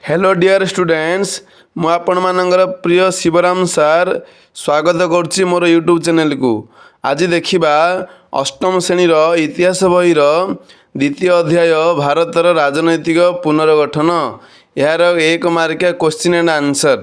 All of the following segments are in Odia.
ହ୍ୟାଲୋ ଡିଅର୍ ଷ୍ଟୁଡେଣ୍ଟସ୍, ମୁଁ ଆପଣମାନଙ୍କର ପ୍ରିୟ ଶିବରାମ ସାର୍ ସ୍ୱାଗତ କରୁଛି ମୋର ୟୁଟ୍ୟୁବ୍ ଚ୍ୟାନେଲକୁ। ଆଜି ଦେଖିବା ଅଷ୍ଟମ ଶ୍ରେଣୀର ଇତିହାସ ବହିର ଦ୍ୱିତୀୟ ଅଧ୍ୟାୟ, ଭାରତର ରାଜନୈତିକ ପୁନର୍ଗଠନ, ଏହାର 1 ମାର୍କିଆ କୋଶ୍ଚିନ୍ ଆଣ୍ଡ ଆନ୍ସର୍।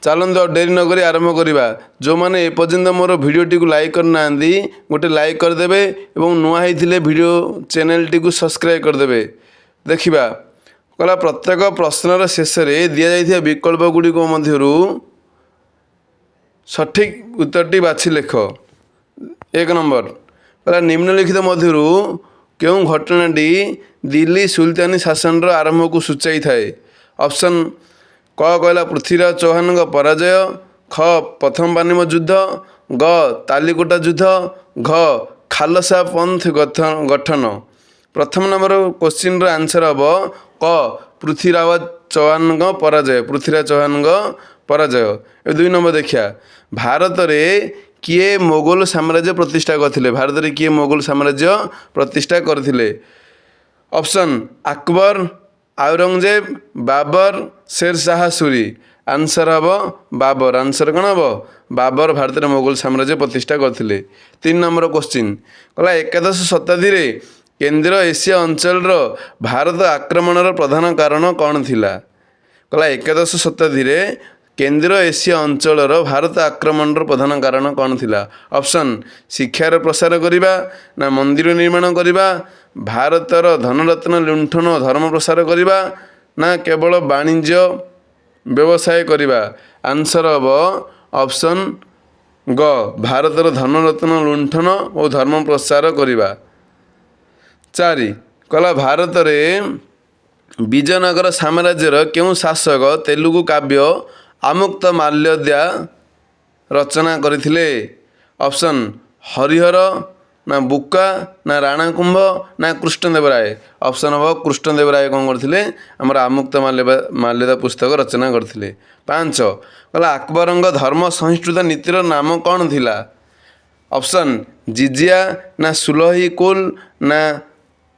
ଚାଲନ୍ତୁ, ଆଉ ଡେରି ନକରି ଆରମ୍ଭ କରିବା। ଯେଉଁମାନେ ଏପର୍ଯ୍ୟନ୍ତ ମୋର ଭିଡ଼ିଓଟିକୁ ଲାଇକ୍ କରିନାହାନ୍ତି, ଗୋଟେ ଲାଇକ୍ କରିଦେବେ ଏବଂ ନୂଆ ହେଇଥିଲେ ଭିଡ଼ିଓ ଚ୍ୟାନେଲଟିକୁ ସବସ୍କ୍ରାଇବ୍ କରିଦେବେ। ଦେଖିବା, କହିଲା, ପ୍ରତ୍ୟେକ ପ୍ରଶ୍ନର ଶେଷରେ ଦିଆଯାଇଥିବା ବିକଳ୍ପ ଗୁଡ଼ିକ ମଧ୍ୟରୁ ସଠିକ୍ ଉତ୍ତରଟି ବାଛି ଲେଖ। 1 ନମ୍ବର କହିଲା, ନିମ୍ନଲିଖିତ ମଧ୍ୟରୁ କେଉଁ ଘଟଣାଟି ଦିଲ୍ଲୀ ସୁଲତାନୀ ଶାସନର ଆରମ୍ଭକୁ ସୂଚାଇଥାଏ? ଅପସନ୍ କ କହିଲା, ପୃଥ୍ୱୀରାଜ ଚୌହାନଙ୍କ ପରାଜୟ। ଖ, ପ୍ରଥମ ପାନିପଥ ଯୁଦ୍ଧ। ଗ, ତାଲିକୋଟା ଯୁଦ୍ଧ। ଘ, ଖାଲସା ପନ୍ଥ ଗଠନ। ପ୍ରଥମ ନମ୍ବର କୋଶ୍ଚିନ୍ର ଆନ୍ସର୍ ହେବ କ, ପୃଥ୍ୱୀରାଜ ଚୌହାନଙ୍କ ପରାଜୟ। ପୃଥ୍ୱୀରାଜ ଚୌହାନଙ୍କ ପରାଜୟ। ଏବେ 2 ନମ୍ବର ଦେଖିବା। ଭାରତରେ କିଏ ମୋଗଲ ସାମ୍ରାଜ୍ୟ ପ୍ରତିଷ୍ଠା କରିଥିଲେ? ଭାରତରେ କିଏ ମୋଗଲ ସାମ୍ରାଜ୍ୟ ପ୍ରତିଷ୍ଠା କରିଥିଲେ? ଅପସନ୍ ଆକବର, ଆଉରଙ୍ଗଜେବ, ବାବର, ଶେର ଶାହା ସୁରି। ଆନ୍ସର୍ ହେବ ବାବର। ଆନ୍ସର୍ କ'ଣ ହେବ? ବାବର ଭାରତରେ ମୋଗଲ ସାମ୍ରାଜ୍ୟ ପ୍ରତିଷ୍ଠା କରିଥିଲେ। 3 ନମ୍ବର କୋଶ୍ଚିନ୍ କହିଲା, 11 ଶତାବ୍ଦୀରେ କେନ୍ଦ୍ର ଏସିଆ ଅଞ୍ଚଳର ଭାରତ ଆକ୍ରମଣର ପ୍ରଧାନ କାରଣ କ'ଣ ଥିଲା? କହିଲା, 11 ଶତାବ୍ଦୀରେ କେନ୍ଦ୍ର ଏସିଆ ଅଞ୍ଚଳର ଭାରତ ଆକ୍ରମଣର ପ୍ରଧାନ କାରଣ କ'ଣ ଥିଲା? ଅପସନ୍ ଶିକ୍ଷାର ପ୍ରସାର କରିବା, ନା ମନ୍ଦିର ନିର୍ମାଣ କରିବା, ଭାରତର ଧନରତ୍ନ ଲୁଣ୍ଠନ ଓ ଧର୍ମ ପ୍ରସାର କରିବା, ନା କେବଳ ବାଣିଜ୍ୟ ବ୍ୟବସାୟ କରିବା। ଆନ୍ସର୍ ହେବ ଅପସନ୍ ଗ, ଭାରତର ଧନରତ୍ନ ଲୁଣ୍ଠନ ଓ ଧର୍ମ ପ୍ରସାର କରିବା। 4 କହିଲା, ଭାରତରେ ବିଜୟନଗର ସାମ୍ରାଜ୍ୟର କେଉଁ ଶାସକ ତେଲୁଗୁ କାବ୍ୟ ଆମୁକ୍ତ ମାଲ୍ୟଦା ରଚନା କରିଥିଲେ? ଅପସନ୍ ହରିହର, ନା ବୁକ୍କା, ନା ରାଣା କୁମ୍ଭ, ନା କୃଷ୍ଣଦେବରାୟ। ଅପସନ୍ ହେବ କୃଷ୍ଣଦେବରାୟ। କ'ଣ କରିଥିଲେ? ଆମର ଆମୁକ୍ତ ମାଲ୍ୟଦା ପୁସ୍ତକ ରଚନା କରିଥିଲେ। 5 କହିଲା, ଆକବରଙ୍କ ଧର୍ମ ସହିଷ୍ଣୁତା ନୀତିର ନାମ କ'ଣ ଥିଲା? ଅପସନ୍ ଜିଜିଆ, ନା ସୁଲହି କୁଲ, ନା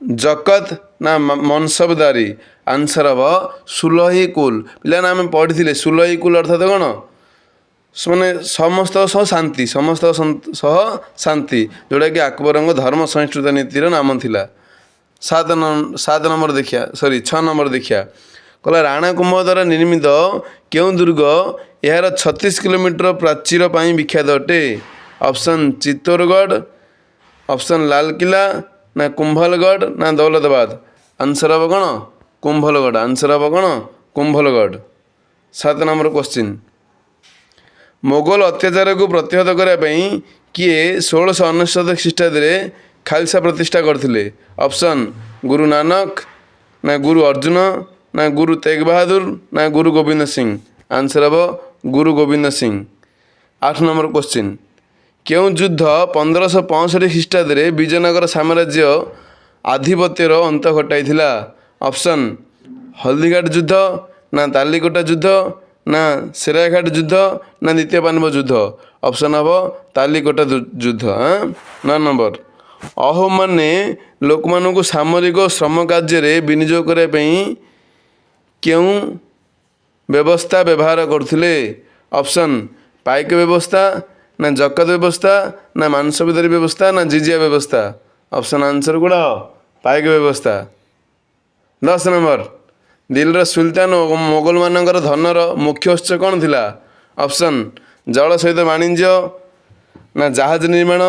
ଜକତ, ନା ମନସବଦାରୀ। ଆନ୍ସର୍ ହେବ ସୁଲହି କୁଲ। ପିଲାମାନେ, ଆମେ ପଢ଼ିଥିଲେ, ସୁଲହି କୁଲ ଅର୍ଥାତ କ'ଣ? ମାନେ ସମସ୍ତଙ୍କ ସହ ଶାନ୍ତି, ସମସ୍ତଙ୍କ ସହ ଶାନ୍ତି, ଯେଉଁଟାକି ଆକବରଙ୍କ ଧର୍ମ ସହିଷ୍ଣୁତା ନୀତିର ନାମ ଥିଲା। 7 ନମ୍ବର ଦେଖିବା, ସରି, 6 ନମ୍ବର ଦେଖିବା। କହିଲା, ରାଣା କୁମ୍ଭ ଦ୍ୱାରା ନିର୍ମିତ କେଉଁ ଦୁର୍ଗ ଏହାର 36 କିଲୋମିଟର ପ୍ରାଚୀର ପାଇଁ ବିଖ୍ୟାତ ଅଟେ? ଅପସନ୍ ଚିତ୍ତୋରଗଡ଼, ଅପସନ୍ ଲାଲକିଲ୍ଲା, ନା କୁମ୍ଭଲଗଡ଼, ନା ଦୌଲତାବାଦ। ଆନ୍ସର୍ ହେବ କ'ଣ? କୁମ୍ଭଲଗଡ଼। ଆନ୍ସର୍ ହେବ କ'ଣ? କୁମ୍ଭଲଗଡ଼। 7 ନମ୍ବର କୋଶ୍ଚିନ୍, ମୋଗଲ ଅତ୍ୟାଚାରକୁ ପ୍ରତିହତ କରିବା ପାଇଁ କିଏ 1699 ଖ୍ରୀଷ୍ଟାବ୍ଦରେ ଖାଲସା ପ୍ରତିଷ୍ଠା କରିଥିଲେ? ଅପସନ୍ ଗୁରୁ ନାନକ, ନା ଗୁରୁ ଅର୍ଜୁନ, ନା ଗୁରୁ ତେଗ ବାହାଦୁର, ନା ଗୁରୁ ଗୋବିନ୍ଦ ସିଂ। ଆନ୍ସର୍ ହେବ ଗୁରୁ ଗୋବିନ୍ଦ ସିଂ। 8 ନମ୍ବର କୋଶ୍ଚିନ୍, କେଉଁ ଯୁଦ୍ଧ 1565 ଖ୍ରୀଷ୍ଟାବ୍ଦରେ ବିଜୟନଗର ସାମ୍ରାଜ୍ୟ ଆଧିପତ୍ୟର ଅନ୍ତ ଘଟାଇଥିଲା? ଅପସନ୍ ହଳଦୀଘାଟ ଯୁଦ୍ଧ, ନା ତାଲିକୋଟା ଯୁଦ୍ଧ, ନା ସେରାଘାଟ ଯୁଦ୍ଧ, ନା ଦ୍ୱିତୀୟ ପାନିପଥ ଯୁଦ୍ଧ। ଅପସନ୍ ହେବ ତାଲିକୋଟା ଯୁଦ୍ଧ। 9 ନମ୍ବର, ଅହୋମମାନେ ଲୋକମାନଙ୍କୁ ସାମରିକ ଶ୍ରମ କାର୍ଯ୍ୟରେ ବିନିଯୋଗ କରିବା ପାଇଁ କେଉଁ ବ୍ୟବସ୍ଥା ବ୍ୟବହାର କରୁଥିଲେ? ଅପସନ୍ ପାଇକ ବ୍ୟବସ୍ଥା, ନା ଜକତ ବ୍ୟବସ୍ଥା, ନା ମାନସବଦାରୀ ବ୍ୟବସ୍ଥା, ନା ଜିଜିଆ ବ୍ୟବସ୍ଥା। ଅପସନ୍ ଆନ୍ସର୍ ଗୁଡ଼ା ପାଇକ ବ୍ୟବସ୍ଥା। 10 ନମ୍ବର, ଦିଲ୍ଲୀର ସୁଲତାନ ଓ ମୋଗଲମାନଙ୍କର ଧନର ମୁଖ୍ୟ ଉତ୍ସ କ'ଣ ଥିଲା? ଅପସନ୍ ଜଳ ସହିତ ବାଣିଜ୍ୟ, ନା ଜାହାଜ ନିର୍ମାଣ,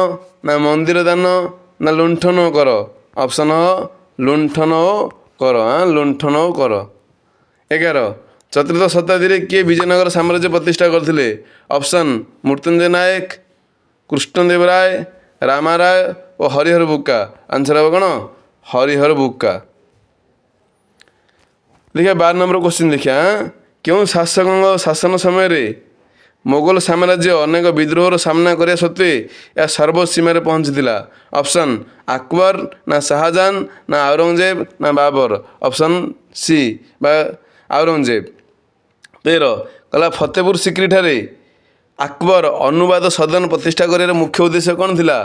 ନା ମନ୍ଦିର ଦାନ, ନା ଲୁଣ୍ଠନ ଓ କର। ଅପସନ୍ ଲୁଣ୍ଠନ ଓ କର। ଲୁଣ୍ଠନ ଓ କର। 11, ଚତୁର୍ଥ ଶତାବ୍ଦୀରେ କିଏ ବିଜୟନଗର ସାମ୍ରାଜ୍ୟ ପ୍ରତିଷ୍ଠା କରିଥିଲେ? ଅପସନ୍ ମୃତ୍ୟୁଞ୍ଜୟ ନାୟକ, କୃଷ୍ଣଦେବ ରାୟ, ରାମାରାୟ ଓ ହରିହର ବୁକ୍କା। ଆନ୍ସର୍ ହେବ କ'ଣ? ହରିହର ବୁକ୍କା। ଦେଖିବା, 12 ନମ୍ବର କୋଶ୍ଚିନ୍ ଦେଖିବା। କେଉଁ ଶାସକଙ୍କ ଶାସନ ସମୟରେ ମୋଗଲ ସାମ୍ରାଜ୍ୟ ଅନେକ ବିଦ୍ରୋହର ସାମ୍ନା କରିବା ସତ୍ତ୍ୱେ ଏହା ସର୍ବୋଚ୍ଚ ସୀମାରେ ପହଞ୍ଚିଥିଲା? ଅପସନ୍ ଆକବର, ନା ଶାହଜାହାନ, ନା ଆଉରଙ୍ଗଜେବ, ନା ବାବର। ଅପସନ୍ ସି ବା ଆଉରଙ୍ଗଜେବ। 13 କହିଲା, ଫତେପୁର ସିକ୍ରିଠାରେ ଆକବର ଅନୁବାଦ ସଦନ ପ୍ରତିଷ୍ଠା କରିବାର ମୁଖ୍ୟ ଉଦ୍ଦେଶ୍ୟ କ'ଣ ଥିଲା?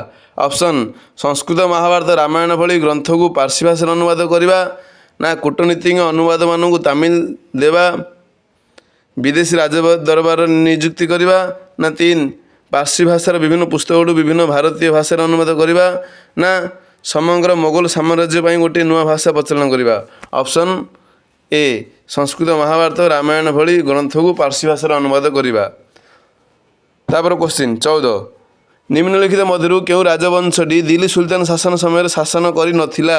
ଅପସନ୍ ସଂସ୍କୃତ ମହାଭାରତ, ରାମାୟଣ ଭଳି ଗ୍ରନ୍ଥକୁ ପାର୍ସୀ ଭାଷାରେ ଅନୁବାଦ କରିବା, ନା କୂଟନୀତିଜ୍ଞ ଅନୁବାଦମାନଙ୍କୁ ତାମିଲ ଦେବା, ବିଦେଶୀ ରାଜ ଦରବାରରେ ନିଯୁକ୍ତି କରିବା, ନା ତିନି, ପାର୍ସୀ ଭାଷାର ବିଭିନ୍ନ ପୁସ୍ତକଗୁଡ଼ିକୁ ବିଭିନ୍ନ ଭାରତୀୟ ଭାଷାରେ ଅନୁବାଦ କରିବା, ନା ସମଗ୍ର ମୋଗଲ ସାମ୍ରାଜ୍ୟ ପାଇଁ ଗୋଟିଏ ନୂଆ ଭାଷା ପ୍ରଚଳନ କରିବା? ଅପସନ୍ ଏ, ସଂସ୍କୃତ ମହାଭାରତ, ରାମାୟଣ ଭଳି ଗ୍ରନ୍ଥକୁ ପାର୍ସୀ ଭାଷାରେ ଅନୁବାଦ କରିବା। ତାପରେ କ୍ୱେଶ୍ଚିନ୍ 14, ନିମ୍ନଲିଖିତ ମଧ୍ୟରୁ କେଉଁ ରାଜବଂଶଟି ଦିଲ୍ଲୀ ସୁଲତାନ ଶାସନ ସମୟରେ ଶାସନ କରିନଥିଲା?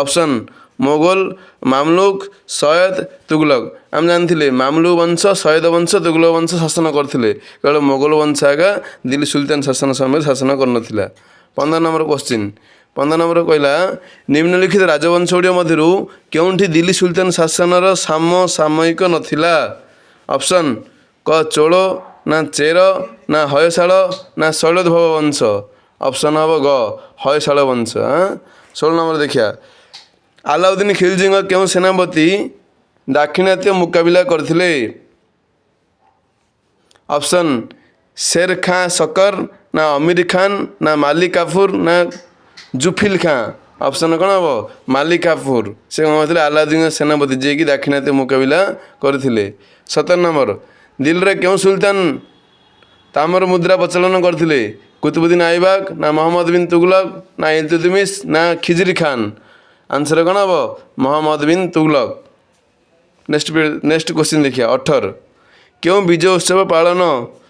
ଅପସନ୍ ମୋଗଲ, ମାମଲୁକ, ସୟଦ, ତୁଗଲକ। ଆମେ ଜାଣିଥିଲେ ମାମଲୁକ ବଂଶ, ସୟଦ ବଂଶ, ତୁଗଲକ ବଂଶ ଶାସନ କରିଥିଲେ। କେବଳ ମୋଗଲ ବଂଶ ଆଗା ଦିଲ୍ଲୀ ସୁଲତାନ ଶାସନ ସମୟରେ ଶାସନ କରିନଥିଲା। 15 ନମ୍ବର କ୍ୱେଶ୍ଚିନ୍। 15 ନମ୍ବର କହିଲା, ନିମ୍ନଲିଖିତ ରାଜବଂଶ ଗୁଡ଼ିକ ମଧ୍ୟରୁ କେଉଁଠି ଦିଲ୍ଲୀ ସୁଲତାନ ଶାସନର ସମସାମୟିକ ନଥିଲା? ଅପସନ୍ କ, ଚୋଳ, ନା ଚେର, ନା ହୟଶାଳ, ନା ଶୈଳୋଦ୍ଭବ ବଂଶ। ଅପସନ୍ ହେବ ଗ, ହୟଶାଳ ବଂଶ। 16 ନମ୍ବର ଦେଖିବା, ଆଲାଉଦ୍ଦିନ ଖିଲଜୀଙ୍କ କେଉଁ ସେନାପତି ଦାକ୍ଷିଣାତ୍ୟ ମୁକାବିଲା କରିଥିଲେ? ଅପସନ୍ ଶେର ଖାଁ ସକର, ନା ଅମୀର ଖାନ, ନା ମାଲିକ କାଫୁର, ନା ଜୁଫିଲ ଖାଁ। ଅପସନ୍ କ'ଣ ହେବ? ମାଲିକ କାଫୁର। ସେ କ'ଣ କରିଥିଲେ? ଆଲାଉଦ୍ଦିନଙ୍କ ସେନାପତି ଯିଏକି ଦାକ୍ଷିଣାତ୍ୟ ମୁକାବିଲା କରିଥିଲେ। 17 ନମ୍ବର, ଦିଲ୍ଲୀରେ କେଉଁ ସୁଲତାନ ତାମର ମୁଦ୍ରା ପ୍ରଚଳନ କରିଥିଲେ? କୁତୁବୁଦ୍ଦିନ ଆଇବାକ, ନା ମହମ୍ମଦ ବିନ୍ ତୁଗଲକ, ନା ଇଲତୁତମିଶ, ନା ଖିଜରି ଖାନ। ଆନ୍ସର କ'ଣ ହେବ? ମହମ୍ମଦ ବିନ୍ ତୁଗଲକ। ନେକ୍ସଟ କ୍ୱେଶ୍ଚିନ୍ ଦେଖିବା, 18, କେଉଁ ବିଜୟ ଉତ୍ସବ ପାଳନ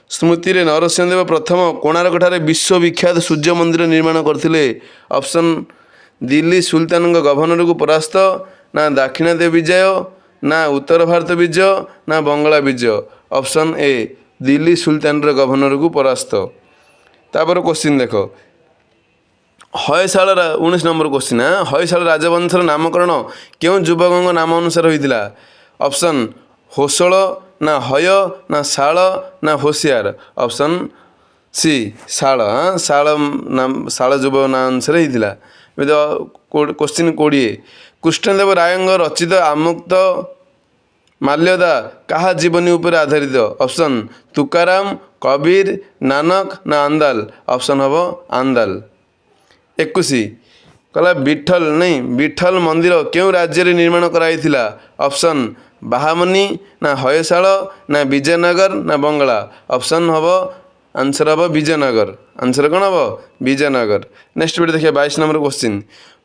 ସ୍ମୃତିରେ ନରସିଂହ ଦେବ ପ୍ରଥମ କୋଣାର୍କଠାରେ ବିଶ୍ୱବିଖ୍ୟାତ ସୂର୍ଯ୍ୟ ମନ୍ଦିର ନିର୍ମାଣ କରିଥିଲେ? ଅପସନ୍ ଦିଲ୍ଲୀ ସୁଲତାନଙ୍କ ଗଭର୍ଣ୍ଣରକୁ ପରାସ୍ତ, ନା ଦାକ୍ଷିଣାତ୍ୟ ବିଜୟ, ନା ଉତ୍ତର ଭାରତ ବିଜୟ, ନା ବଙ୍ଗଳା ବିଜୟ। ଅପସନ୍ ଏ, ଦିଲ୍ଲୀ ସୁଲତାନର ଗଭର୍ଣ୍ଣରକୁ ପରାସ୍ତ। ତାପରେ କ୍ୱେଶ୍ଚିନ୍ ଦେଖ, ହୟଶାଳ, 19 ନମ୍ବର କ୍ୱେଶ୍ଚିନ୍। ହୟଶାଳ ରାଜବଂଶର ନାମକରଣ କେଉଁ ଯୁବକଙ୍କ ନାମ ଅନୁସାରେ ହୋଇଥିଲା? ଅପସନ୍ ହୋସଳ, ନା ହୟ, ନା ଶାଳ, ନା ହୋସିଆର। ଅପସନ୍ ସି, ଶାଳ। ଶାଳ ନାମ, ଶାଳ ଯୁବକ ନାଁ ଅନୁସାରେ ହେଇଥିଲା। ଏବେ କ୍ୱେଶ୍ଚିନ୍ 20, କୃଷ୍ଣଦେବ ରାୟଙ୍କ ରଚିତ ଆମୁକ୍ତ ମାଲ୍ୟଦା କାହା ଜୀବନୀ ଉପରେ ଆଧାରିତ? ଅପସନ୍ ତୁକାରାମ, କବୀର, ନାନକ, ନା ଆନ୍ଦାଲ। ଅପସନ୍ ହେବ ଆନ୍ଦାଲ। 21 କହିଲା, ବିଠଲ ନାଇଁ, ବିଠଲ ମନ୍ଦିର କେଉଁ ରାଜ୍ୟରେ ନିର୍ମାଣ କରାଯାଇଥିଲା? ଅପସନ୍ ବାହାମନି, ନା ହୟଶାଳ, ନା ବିଜୟନଗର, ନା ବଙ୍ଗଳା। ଅପସନ୍ ହେବ, ଆନ୍ସର ହେବ ବିଜୟନଗର। ଆନ୍ସର କ'ଣ ହେବ? ବିଜୟନଗର। ନେକ୍ସଟ ଭିଡ଼ିଓ ଦେଖିବା, 22 ନମ୍ବର କ୍ୱେଶ୍ଚିନ୍,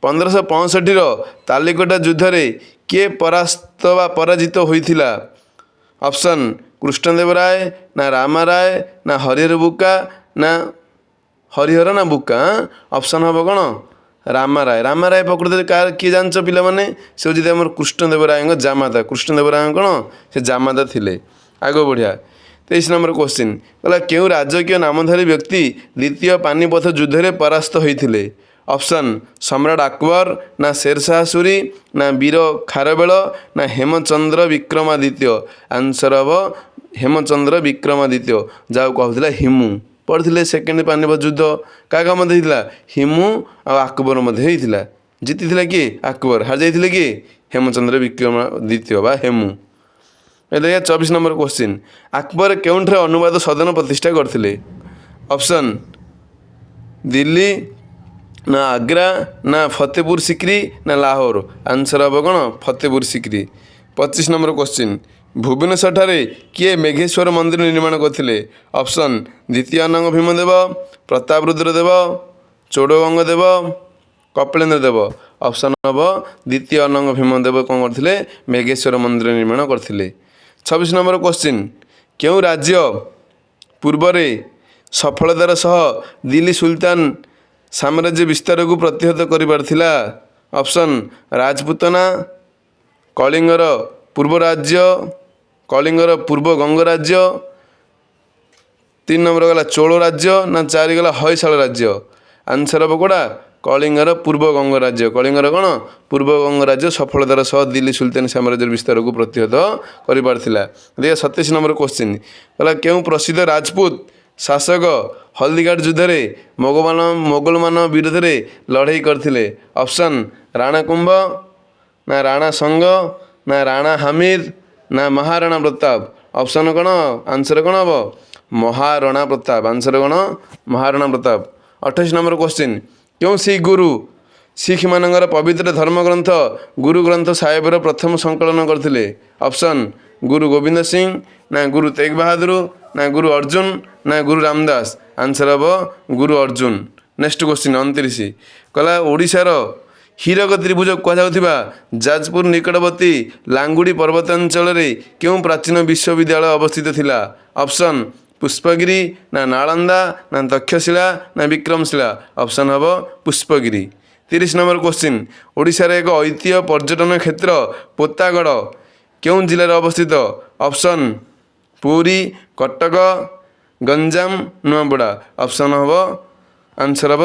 1565ର ତାଲିକୋଟା ଯୁଦ୍ଧରେ କିଏ ପରାସ୍ତ ବା ପରାଜିତ ହୋଇଥିଲା? ଅପସନ୍ କୃଷ୍ଣଦେବ ରାୟ, ନା ରାମା ରାୟ, ନା ହରିହର ବୁକା, ନା ହରିହର ନା ବୁକା। ଅପସନ୍ ହେବ କ'ଣ? ରାମା ରାୟ। ରାମା ରାୟ ପ୍ରକୃତରେ କାହାର, କିଏ ଜାଣିଛ ପିଲାମାନେ? ସେ ହେଉଛି ଆମର କୃଷ୍ଣଦେବ ରାୟଙ୍କ ଜାମାତା। କୃଷ୍ଣଦେବ ରାୟ କ'ଣ? ସେ ଜାମାତା ଥିଲେ। ଆଗକୁ ବଢ଼ିଆ, 23 ନମ୍ବର କ୍ୱେଶ୍ଚିନ୍ କହିଲା, କେଉଁ ରାଜକୀୟ ନାମଧାରୀ ବ୍ୟକ୍ତି ଦ୍ୱିତୀୟ ପାନିପଥ ଯୁଦ୍ଧରେ ପରାସ୍ତ ହୋଇଥିଲେ? ଅପସନ୍ ସମ୍ରାଟ ଆକବର, ନା ଶେରଶାହ ସୁରୀ, ନା ବୀର ଖାରବେଳ, ନା ହେମଚନ୍ଦ୍ର ବିକ୍ରମାଦିତ୍ୟ। ଆନ୍ସର ହେବ ହେମଚନ୍ଦ୍ର ବିକ୍ରମାଦିତ୍ୟ, ଯାହାକୁ କହୁଥିଲା ହିମୁ। ପଢ଼ିଥିଲେ, ସେକେଣ୍ଡ ପାନିପଥ ଯୁଦ୍ଧ କାହା କାହା ମଧ୍ୟ ହେଇଥିଲା? ହିମୁ ଆଉ ଆକବର ମଧ୍ୟ ହେଇଥିଲା। ଜିତିଥିଲା କିଏ? ଆକବର। ହାରି ଯାଇଥିଲେ କିଏ? ହେମଚନ୍ଦ୍ର ବିକ୍ରମାଦିତ୍ୟ ବା ହେମୁ। ଏବେ ଦେଖିବା 24 ନମ୍ବର କ୍ୱେଶ୍ଚିନ୍, ଆକବର କେଉଁଠାରେ ଅନୁବାଦ ସଦନ ପ୍ରତିଷ୍ଠା କରିଥିଲେ? ଅପସନ୍ ଦିଲ୍ଲୀ, ନା ଆଗ୍ରା, ନା ଫତେପୁର ସିକ୍ରି, ନା ଲାହୋର। ଆନ୍ସର ହେବ କ'ଣ? ଫତେପୁର ସିକ୍ରି। 25 ନମ୍ବର କ୍ୱେଶ୍ଚିନ୍, ଭୁବନେଶ୍ୱରଠାରେ କିଏ ମେଘେଶ୍ୱର ମନ୍ଦିର ନିର୍ମାଣ କରିଥିଲେ? ଅପସନ୍ ଦ୍ୱିତୀୟ ଅନଙ୍ଗ ଭୀମଦେବ, ପ୍ରତାପରୁଦ୍ର ଦେବ, ଚୋଡ଼ଗଙ୍ଗ ଦେବ, କପିଳେନ୍ଦ୍ର ଦେବ। ଅପସନ୍ ହେବ ଦ୍ୱିତୀୟ ଅନଙ୍ଗ ଭୀମଦେବ କ'ଣ କରିଥିଲେ? ମେଘେଶ୍ୱର ମନ୍ଦିର ନିର୍ମାଣ କରିଥିଲେ। 26 ନମ୍ବର କ୍ୱେଶ୍ଚିନ୍, କେଉଁ ରାଜ୍ୟ ପୂର୍ବରେ ସଫଳତାର ସହ ଦିଲ୍ଲୀ ସୁଲତାନ ସାମ୍ରାଜ୍ୟ ବିସ୍ତାରକୁ ପ୍ରତିହତ କରିପାରିଥିଲା? ଅପସନ୍ ରାଜପୁତନା, କଳିଙ୍ଗର ପୂର୍ବ ରାଜ୍ୟ, କଳିଙ୍ଗର ପୂର୍ବ ଗଙ୍ଗରାଜ୍ୟ, ତିନି ନମ୍ବର ଗଲା ଚୋଳ ରାଜ୍ୟ, ନା ଚାରି ଗଲା ହଇଶାଳ ରାଜ୍ୟ। ଆନ୍ସର ହେବ କେଉଁଟା? କଳିଙ୍ଗର ପୂର୍ବ ଗଙ୍ଗରାଜ୍ୟ। କଳିଙ୍ଗର କ'ଣ? ପୂର୍ବ ଗଙ୍ଗରାଜ୍ୟ ସଫଳତାର ସହ ଦିଲ୍ଲୀ ସୁଲତାନ ସାମ୍ରାଜ୍ୟର ବିସ୍ତାରକୁ ପ୍ରତିହତ କରିପାରିଥିଲା। ଦେଖିବା 27 ନମ୍ବର କ୍ୱେଶ୍ଚିନ୍ କହିଲା, କେଉଁ ପ୍ରସିଦ୍ଧ ରାଜପୁତ ଶାସକ ହଳଦୀଘାଟ ଯୁଦ୍ଧରେ ମୋଗଲମାନଙ୍କ ବିରୋଧରେ ଲଢ଼େଇ କରିଥିଲେ? ଅପସନ୍ ରାଣା କୁମ୍ଭ, ନା ରାଣା ସଙ୍ଗ, ନା ରାଣା ହାମିର, ନା ମହାରାଣା ପ୍ରତାପ। ଅପସନ୍ କ'ଣ? ଆନ୍ସର କ'ଣ ହେବ? ମହାରଣା ପ୍ରତାପ। ଆନ୍ସର କ'ଣ? ମହାରଣା ପ୍ରତାପ। 28 ନମ୍ବର କ୍ୱେଶ୍ଚିନ୍, କେଉଁ ଶିଖ ଗୁରୁ ଶିଖମାନଙ୍କର ପବିତ୍ର ଧର୍ମଗ୍ରନ୍ଥ ଗୁରୁ ଗ୍ରନ୍ଥ ସାହେବର ପ୍ରଥମ ସଂକଳନ କରିଥିଲେ? ଅପସନ୍ ଗୁରୁ ଗୋବିନ୍ଦ ସିଂ, ନା ଗୁରୁ ତେଗ ବାହାଦୁର, ନା ଗୁରୁ ଅର୍ଜୁନ, ନା ଗୁରୁ ରାମଦାସ। ଆନ୍ସର୍ ହେବ ଗୁରୁ ଅର୍ଜୁନ। ନେକ୍ସଟ କ୍ୱେଶ୍ଚିନ୍ 29 କହିଲା, ଓଡ଼ିଶାର ହୀରକ ତ୍ରିଭୁଜ କୁହାଯାଉଥିବା ଯାଜପୁର ନିକଟବର୍ତ୍ତୀ ଲାଙ୍ଗୁଡ଼ି ପର୍ବତାଞ୍ଚଳରେ କେଉଁ ପ୍ରାଚୀନ ବିଶ୍ୱବିଦ୍ୟାଳୟ ଅବସ୍ଥିତ ଥିଲା? ଅପସନ୍ ପୁଷ୍ପଗିରି, ନା ନାଳନ୍ଦା, ନା ତକ୍ଷଶିଳା, ନା ବିକ୍ରମଶିଳା। ଅପସନ୍ ହେବ ପୁଷ୍ପଗିରି। 30 ନମ୍ବର କ୍ୱେଶ୍ଚିନ୍, ଓଡ଼ିଶାର ଏକ ଐତିହ୍ୟ ପର୍ଯ୍ୟଟନ କ୍ଷେତ୍ର ପୋତାଗଡ଼ କେଉଁ ଜିଲ୍ଲାରେ ଅବସ୍ଥିତ? ଅପସନ୍ ପୁରୀ, କଟକ, ଗଞ୍ଜାମ, ନୂଆପଡ଼ା। ଅପସନ୍ ହେବ, ଆନ୍ସର୍ ହେବ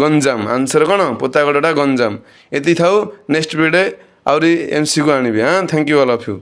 ଗଞ୍ଜାମ। ଆନ୍ସର୍ କ'ଣ? ପୋତାଗଡ଼ଟା ଗଞ୍ଜାମ। ଏତିକି ଥାଉ, ନେକ୍ସଟ ଭିଡ଼ିଓରେ ଆହୁରି ଏମସିକ୍ୟୁ ଆଣିବି। ହଁ, thank you all of you.